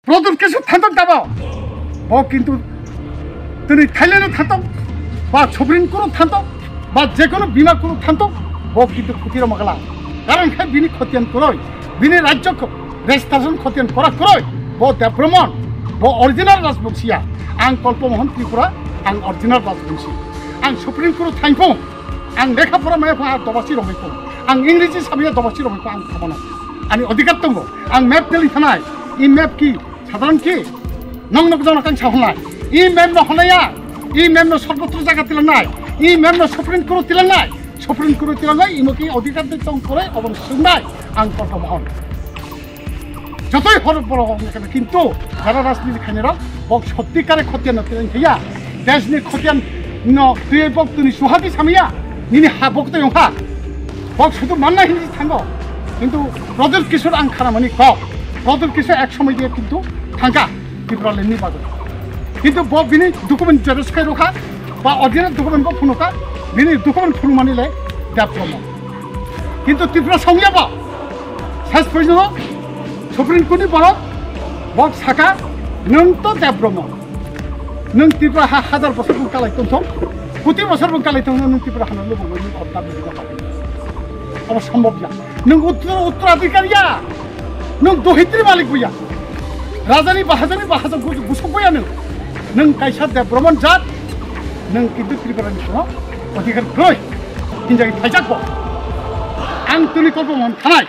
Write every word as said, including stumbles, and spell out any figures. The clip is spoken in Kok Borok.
Pradyut Kishore thantok tabo, bo kintu tini Thailand thantok, ba Supreme Court thantok, ba jekono bima kuru thantok, bo kintu khoti rw magala. Karon khe bini khotiyan kwrwi, bini rajyo kho-, registration khotiyan kwrak kwrwi, bo Debbarman, bo original Rajbongsi ya. Ang Kalpamohan Tripura, ang original Rajbongsi. Ang Supreme Court thaipung, ang lekha pora maya pha dobasi romai pung, ang Ingreji samaya dobasi romai pung, ang thabono. Ani odhikar tongo, ang map teli thanai, i map ki, sadharan ki, nong nok jona kang sahonai, i map no honaya, i map no sorbotro jaga tilangnai, i map no Supreme Court tilangnai, Supreme Court tilangnai, imo ki odhikar tei tong kore, obon sungnai, ang Kalpamohan. Jotoi hor borok hor nokha, kintu jara rajniti khainai rok bok sotti kare khotiyan no tilang khaya. Desh ni khotiyan no twi bok tuni suhati samaya. Nini ha bok tei ongkha. Bok sudu manna hinwi thango. Kintu Pradyut Kishore ang khanamani kok. Pradyut Kishore ek somoy diye kintu thangkha Tipraland ni bagwi. Kintu bo bini document xerox khai rokha, ba original document bo phunukha, bini document phunukmani le Debbarman. Kintu Tripura songya bo, ses pojno Supreme Court ni borok bok saka, nwng to Debbarman, nwng Tripura ha hajar bosor bung kalai tongthong, koti bosor bung kalai tongthong, nwng Tripura hano lubung nwng orta bini jaka. Abo sombhob ya. Nwng uttor-, uttradhikari ya. Nwng dohitri malik bo ya. Rajani bahajani bahajak bu-, busuk bo ya nwng. Nwng kaisa Debbarman jat. Nwng kintu Tripura ni kono odhikar kwrwi. Hinjagi phaijak bo. Ang tini Kalpamohan thanai.